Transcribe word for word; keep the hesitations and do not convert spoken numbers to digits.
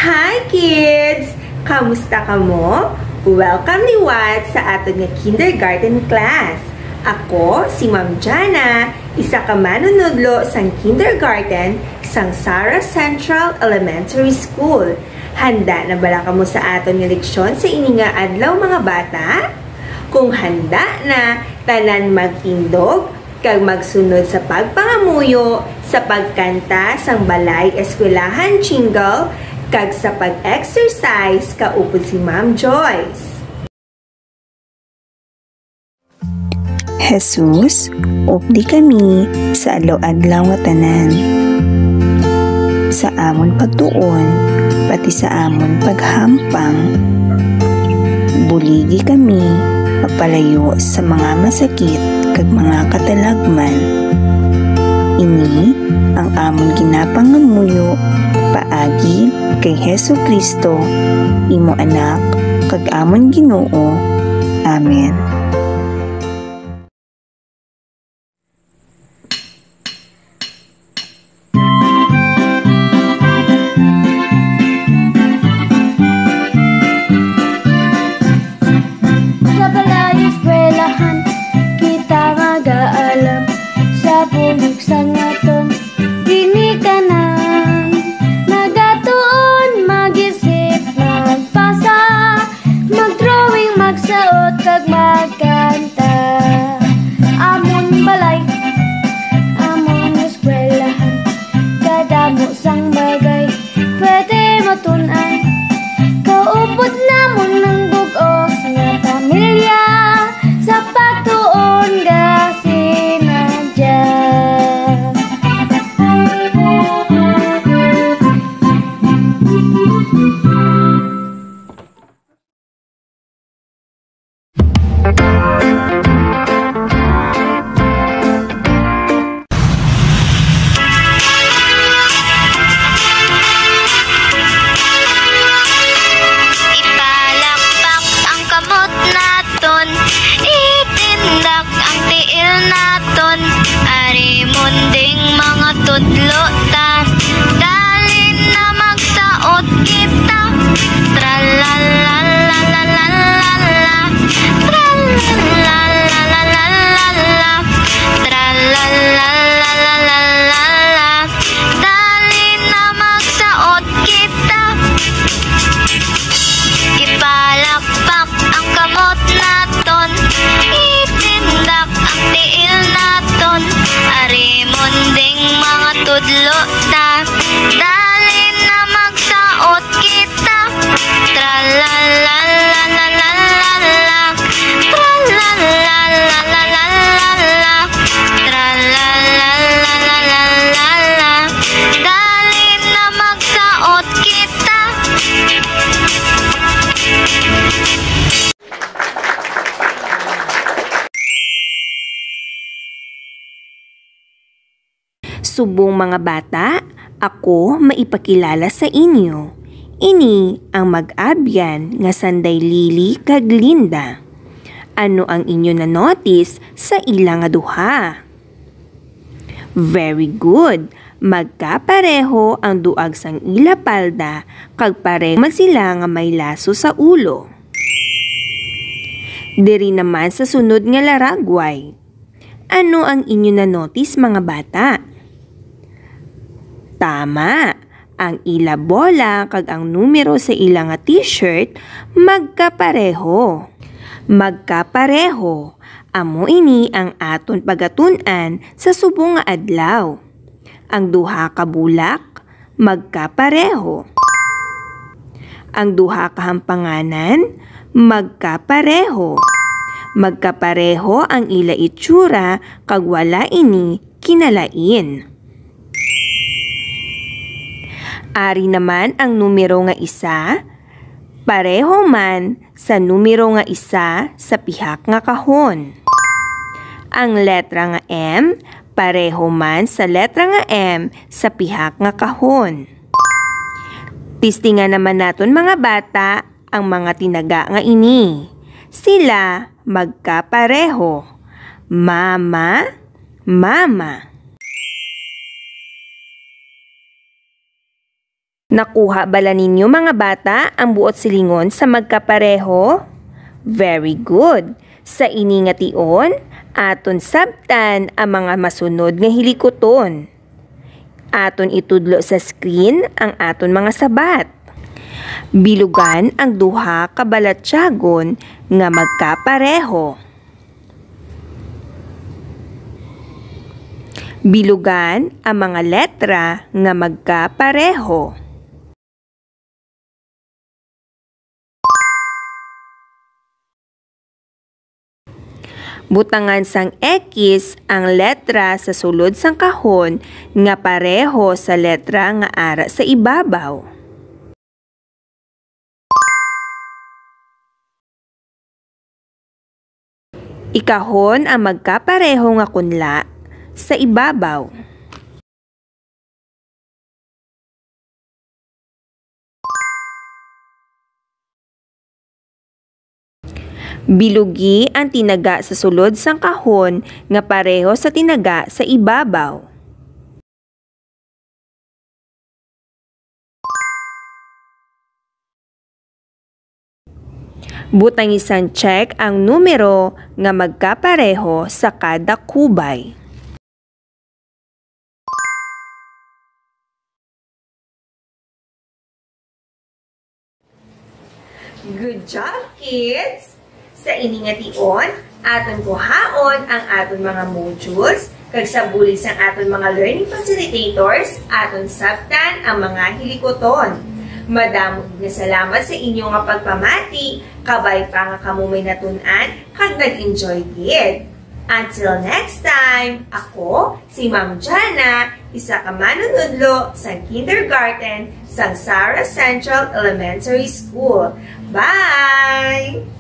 Hi, kids! Kamusta kamo? Welcome liwat sa aton nga kindergarten class. Ako si Ma'am Jana, isa ka manunudlo sang kindergarten sang Sara Central Elementary School. Handa na bala kamo sa aton nga leksyon sa ini nga adlaw, mga bata? Kung handa na, tanan magtindog kag magsunod sa pagpangamuyo sa pagkanta sang Balay Eskwelahan Jingle kag sa pag-exercise kaupod si Ma'am Joyce. Jesus, updi kami sa adlaw-adlaw nga tanan, sa amon pagtuon, pati sa amon paghampang. Buligi kami mapalayo sa mga masakit kag mga katalagman. Ini ang amon ginapangamuyo paagi kay Jesu-Cristo, imo Anak, kag amon Ginoo. Amen. Sa balay eskwelahan, kita mag-aalam sa bulig sang aton ginikanan. Magatuon, mag-isip, magbasa, mag-drawing, magsaot, kag magkanta. Amon balay, amon eskwelahan, kadamo sang bagay pwede matun-an. Kaupod namon ang bug-os nga pamilya sa pagtuon nga sinadya. Ipalakpak ang kamot naton, itindak ang tiil naton, ari munding mga tudlo ta. Dali na magsaot kita. Tralalalalalalala. Tralalalalalalala. Tralalalalalalala. Dali na magsaot kita. Ipalakpak ang kamot naton, itindak ang tiil naton, ari munding mga tudlo ta. Dali na magsaot kita. Tralalalalalalala. Tralalalalalalala. Tralalalalalalala. Dali na magsaot kita. Subong, mga bata, ako maipakilala sa inyo. Ini ang mag-abyan nga sanday Lily kag Linda. Ano ang inyo na-notice sa ila nga duha? Very good. Magkapareho ang duag sang ila palda kag pareho man sila nga may laso sa ulo. Diri naman sa sunod nga laragway. Ano ang inyo na-notice, mga bata? Tama, ang ila bola kag ang numero sa ila nga t-shirt magkapareho. Magkapareho. Amo ini ang aton pagatun-an sa subong nga adlaw. Ang duha ka bulak magkapareho. Ang duha ka hampanganan magkapareho. Magkapareho ang ila itsura kag wala ini kinalain. Ari naman ang numero nga isa, pareho man sa numero nga isa sa pihak nga kahon. Ang letra nga M pareho man sa letra nga M sa pihak nga kahon. Testingan naman naton, mga bata, ang mga tinaga nga ini. Sila magkapareho. Mama, mama. Nakuha bala ninyo, mga bata, ang buot silingon sa magkapareho? Very good. Sa ini nga tion, aton sabtan ang mga masunod nga hilikuton. Aton itudlo sa screen ang aton mga sabat. Bilugan ang duha ka balatyagon nga magkapareho. Bilugan ang mga letra nga magkapareho. Butangan sang X ang letra sa sulod sang kahon nga pareho sa letra nga ara sa ibabaw. Ikahon ang magkapareho nga kunla sa ibabaw. Bilugi ang tinaga sa sulod sang kahon nga pareho sa tinaga sa ibabaw. Butangi sang check ang numero nga magkapareho sa kada kubay. Good job, kids! Sa ini nga tion, aton kuhaon ang aton mga modules, kag sa bulig sang aton mga learning facilitators, aton sabtan ang mga hilikuton. Madamo gid nga salamat sa inyo nga pagpamati, kabay pa nga kamo may natun-an kag nag-enjoy gid. Until next time, ako si Ma'am Jana, isa ka manunudlo sa kindergarten sa Sara Central Elementary School. Bye!